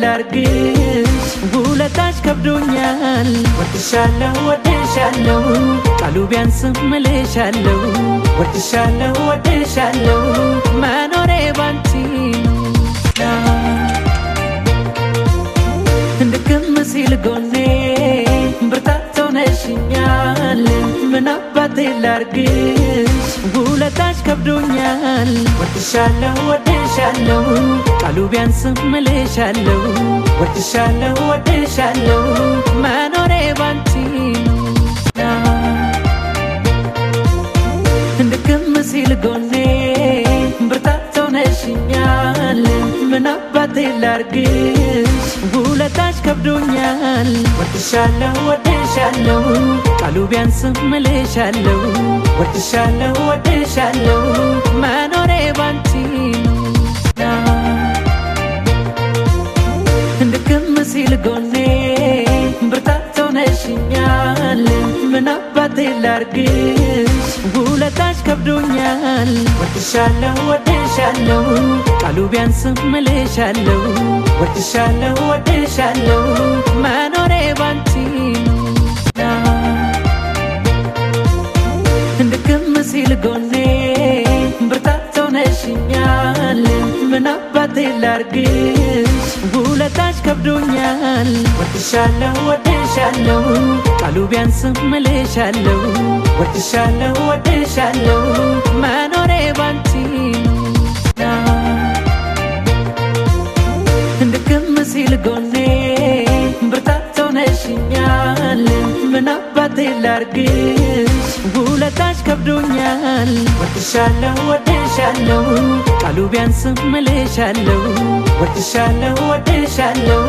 ላርግሽ? ውለታሽ ከብዶኛል። ወድሻለሁ ወድሻለሁ፣ ቃሉ ቢያንስም እልሻለሁ። ወድሻለሁ ወድሻለሁ፣ መኖሬ ባንቺ ነው። ድክም ሲል ጎኔ ብርታት ሆነሽኛል። ምን አባቴ ላርግሽ? ውለታሽ ከብዶኛል። ወድሻለሁ ወድሻለሁ፣ ቃሉ ቢያንስም እልሻለሁ። ወድሻለሁ ወድሻለሁ፣ መኖሬ ባንቺ ነው። ድክም ሲል ጎኔ ብርታት ሆነሽኛል። ምን አባቴ ላርግሽ? ውለታሽ ከብዶኛል። ወድሻለሁ ወድሻለሁ፣ ቃሉ ቢያንስም እልሻለሁ። ወድሻለሁ ወድሻለሁ፣ መኖሬ ባንቺ ነው። ድክም ሲል ጎኔ ብርታት ሆነሽኛል። ምን አባቴ ላርግሽ? ውለታሽ ከብዶኛል። ወድሻለሁ ወድሻለሁ፣ ቃሉ ቢያንስም እልሻለሁ። ወድሻለሁ ወድሻለሁ፣ መኖሬ ባንቺ ነው። ድክም ሲል ጎኔ ብርታት ሆነሽኛል። ምን አባቴ ላርግሽ? ውለታሽ ከብዶኛል። ወድሻለሁ ወድሻለሁ፣ ቃሉ ቢያንስም እልሻለሁ። ወድሻለሁ ወድሻለሁ፣ መኖሬ ባንቺ ነው። ድክም ሲል ጎኔ ብርታት ሆነሽኛል። ምን አባቴ ላርግሽ? ውለታሽ ከብዶኛል። ወድሻለሁ ወድሻለሁ፣ ቃሉ ቢያንስም እልሻለሁ። ወድሻለሁ ወድሻለሁ፣